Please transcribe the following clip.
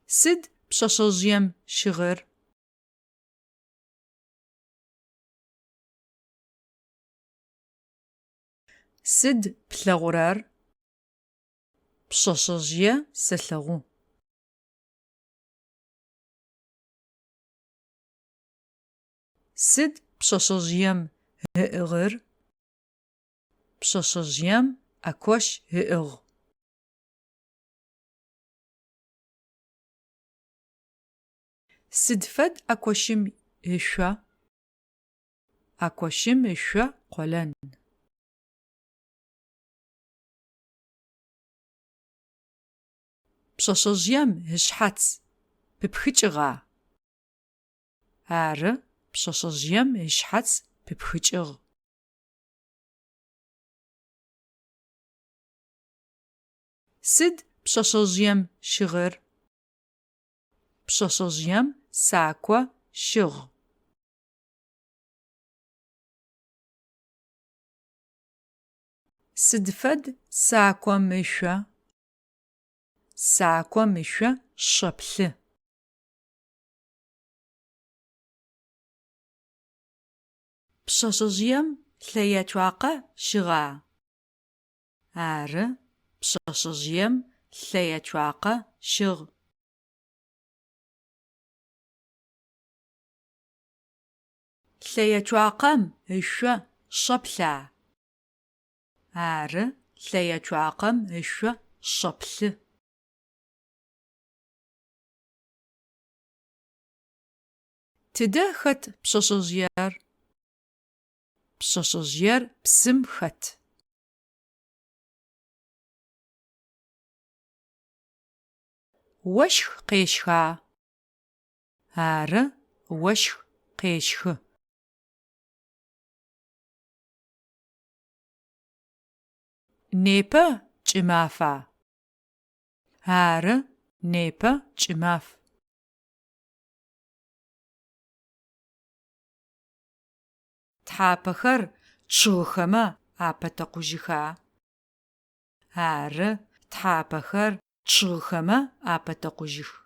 Сыд пшъэшъэжъыем щыгъыр? Сыд плъэгъурэр? Пшъэшъэжъые сэлъэгъу. Сыд пшъэшъэжъыем ыӏыгъыр? Пшъэшъэжъыем ӏэкощ ыӏыгъ. Сыд фэд ӏэкощым ышъо? ӏэкощым ышъо къолэн. Пшъэшъэжъыем ышъхьац пыпхыкӏыгъа? Ары, пшъэшъэжъыем ышъхьац пыпхыкӏыгъ. Сыд пшъэшъэжъыем щыгъыр? Пшъэшъэжъыем сако щыгъ. Сыд фэд саком ышъо? Саком ышъо шэплъы. Пшъэшъэжъыем лъэе цуакъэ щыгъа? Ары, пшъэшъэжъыем лъэе цуакъэ щыгъ. Лъэе цуакъэм ышъо шэплъа? Ары, лъэе цуакъэм ышъо шэплъы. Тыдэ хэт пшъэшъэжъыер? Пшъэшъэжъыер псым хэт. Ощх къещха? Ары, ощх къещхы. Непэ кӏымафа? Ары, непэ кӏымаф. Тхьапэхэр чъыгхэмэ апэтэкъужьыха? Ары, тхьапэхэр чъыгхэмэ апэтэкъужьых.